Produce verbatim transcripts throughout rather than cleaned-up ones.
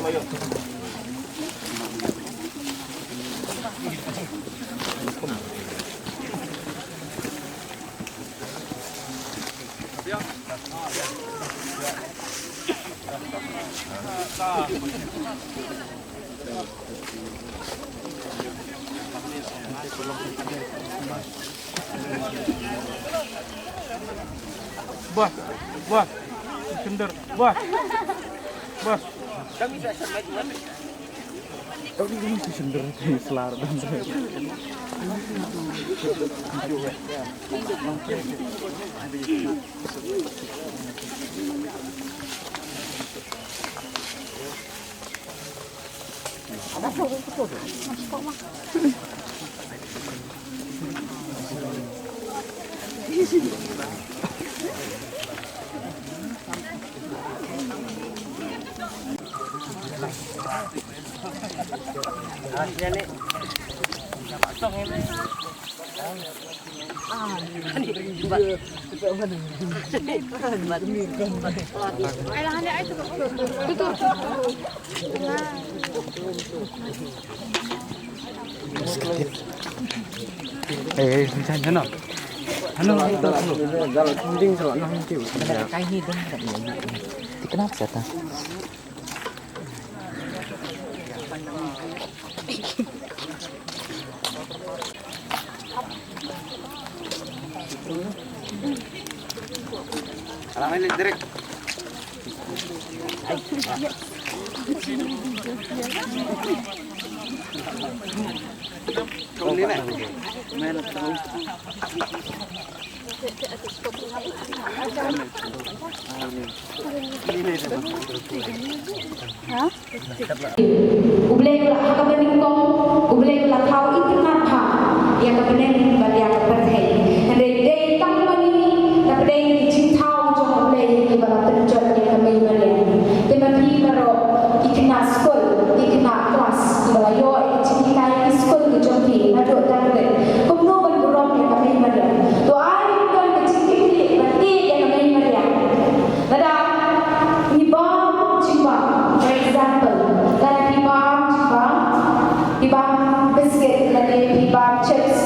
Bah, bah, Iskandar, bah, bah. Eh, eh, jangan, jangan. Anu, anu, anu. Jangan, jangan, jangan. Kenapa, Satan? U Blei u la, ha kaba nyngkong, U Blei u la thaw itynnad bha ïa ka bneng bad ïa ka pyrthei. Hynrei dei tang ma ngi, na pdeng ki jingthaw jong U Blei kiba la pynjot ïa ka Mei Mariam. Te ma phi baroh ki khynnah skul, ki khynnah klas kiba la ïoh ïa ka jinghikai ki skul ki jong phi naduh dan rit, kumno ban burom ïa ka Mei Mariam? To ai ruh don ka jingkitkhlieh ban ïeit ïa ka Mei Mariam. Lada ngi bam jingbam, for example, lada phi bam jingbam, phi bam biscuit, lada phi bam chips,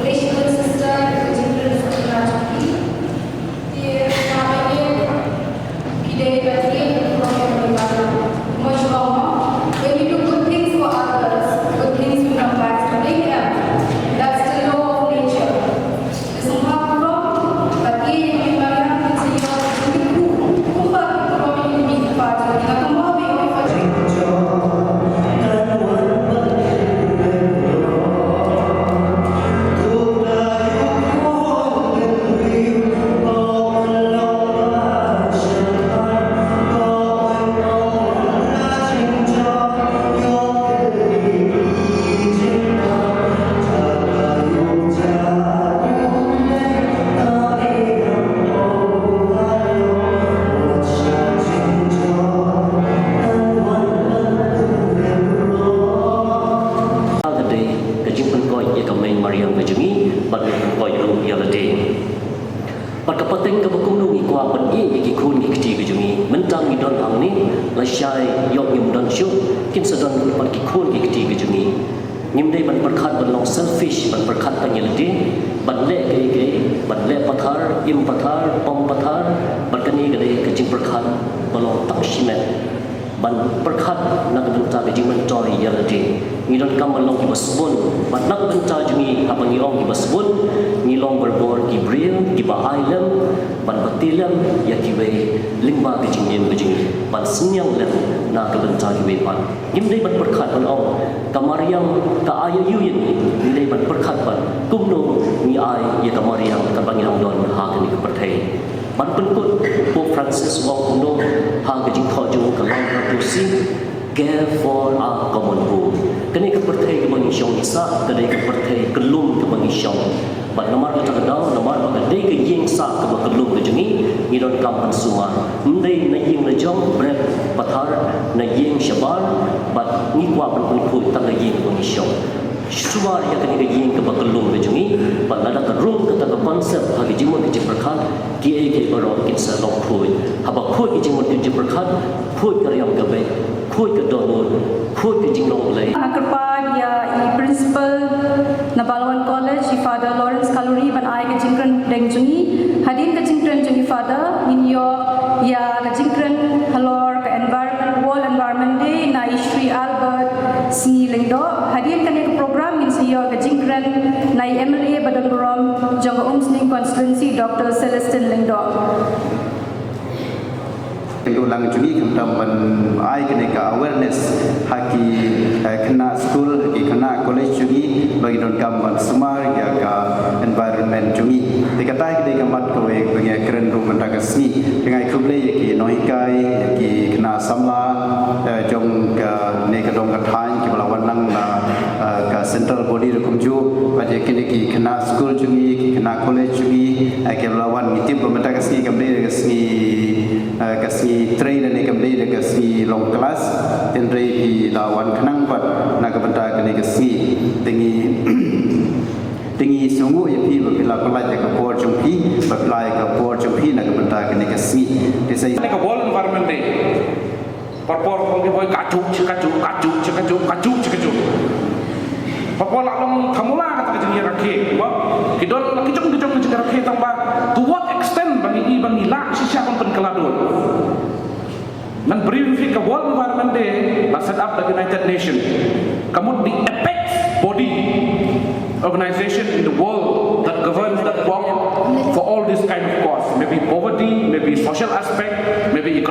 Congratulations, sister, ka jingkren jong phi. Te nga ïa ki dei ba ïa ki program ba ïa. When you do good things for others, good things will come back to you. That's the law of nature. Ka dei ka jingpynkoit ïa ka Mei Mariang ka jong ngi, bad ka pynkoit ruh ïa lade. Bad ka pateng kaba kumno ngi kwah ban ïeh ïa ki khun ki kti ka jong ngi. Mynta ngi don hangne, lashai ïoh ngim don shuh, kin sa don pat ki khun ki kti ka jong ngi. Ngim dei ban pyrkhat ban long selfish, ban pyrkhat tang ïa lade, ban leh kaei kaei, ban leh pathar, im pathar, pom pathar, bad kane ka dei ka jingpyrkhat ba long tang shimet. Ban pyrkhat na ka bynta ka jingmyntoi ïa lade. Ngi donkam ban long kiba sbun. Bad na ka bynta jong ngi haba ngi ong kiba sbun, ngi long barabor ki briew, kiba ai lem, ban bati lem ïa kiwei lyngba ka jingim ka jong ngi. Ban synñiang lem na ka bynta kiwei pat. Ngim dei ban pyrkhat ban ong, ka Mariang ka ai ïa u ïa ngi, ngi dei ban pyrkhat ban kumno ngi ai ïa ka Mariang kaba ngi dang don ha kane ka pyrthei. Ban pynkut, u Pope Francis u ong kumno ha ka jingthoh jong u ka Laudato Si, care for our common home. Kane ka pyrthei kaba ngi shong ngi sah, ka dei ka pyrthei ka lum kaba ngi shong. Bad namar kata ka daw, namar ba ka dei ka ïing sah kaba ka lum ka jong ngi, ngi donkam ban sumar. Ym dei na ïing la jong, bret pathar, na ïing shabar, bad ngi kwah ban pynkhuid tang ka ïing kaba ngi shong. Sumar ïa kane ka ïing kaba ka lum ka jong ngi, bad lada ka rung kata ka concept ha ka jingmut ka jingpyrkhat, kiei kiei baroh kin sa long khuid. Haba khuid ka jingmut ka jingpyrkhat, khuid ka riam ka beit, khuid ka dohnud, khuid ka jinglong Blei. Nga kyrpad ïa i principal na Balawan College, i Father Lawrence Kaluri, ban ai ka jingkren deng jong ngi. Hadien ka jingkren jong i Father, ngin ïoh ïa ka jingkren halor ka environment, World Environment Day na i Shri Albert Sngi Lyngdoh. Hadien kane ka program ngin sa ïoh ka jingkren na i M L A ba don burom jong ka Umsning constituency, Doctor Celestine Lyngdoh. Kynduh lang jong ngi khamtam ban ai kane ka awareness ha ki, eh, khynnah skul, ha ki khynnah college jong ngi, ba ki donkam ban sumar ïa ka environment jong ngi. Te kata ka dei ka mat kawei ba ngi kren ruh mynta ka sngi. Te nga ai khublei ïa ki nonghikai, ïa ki khynnah samla, eh, jong kane ka dong ka thaiñ kiba la wan lang na, eh, ka central body ruh kumjuh, bad ïa kine ki khynnah skul jong ngi, ki khynnah college jong ngi, eh, kiba la wan, ngi tip ba mynta ka sngi kam dei ka sngi, eh, ka sngi trei lane kam dei ka sngi long klas, hynrei phi la wan khnang pat na ka bynta kane ka sngi. Te ngi, te ngi sngewnguh ïa phi ba phi la pyllait ïa ka por jong phi, ba phi la ïa ka por jong phi na ka bynta kane ka sngi. Te sa ïa ka World Environment Day. Por por pom ki boi kajuk, kajuk, kajuk, kajuk, kajuk, kajuk. Por por la long thamula kata ka jingïarakhe. Ba ki don la ki jong ki jong ka jingïarakhe, tang ba to what extent ba ngi, ba ngi lah shisha ban pynkylla dur. Ngan brief phi, ka World Environment Day la set up by the United Nations. Ka mut the apex body organization in the world that governs, that work for all this kind of cause. Maybe poverty, maybe social aspect, maybe economic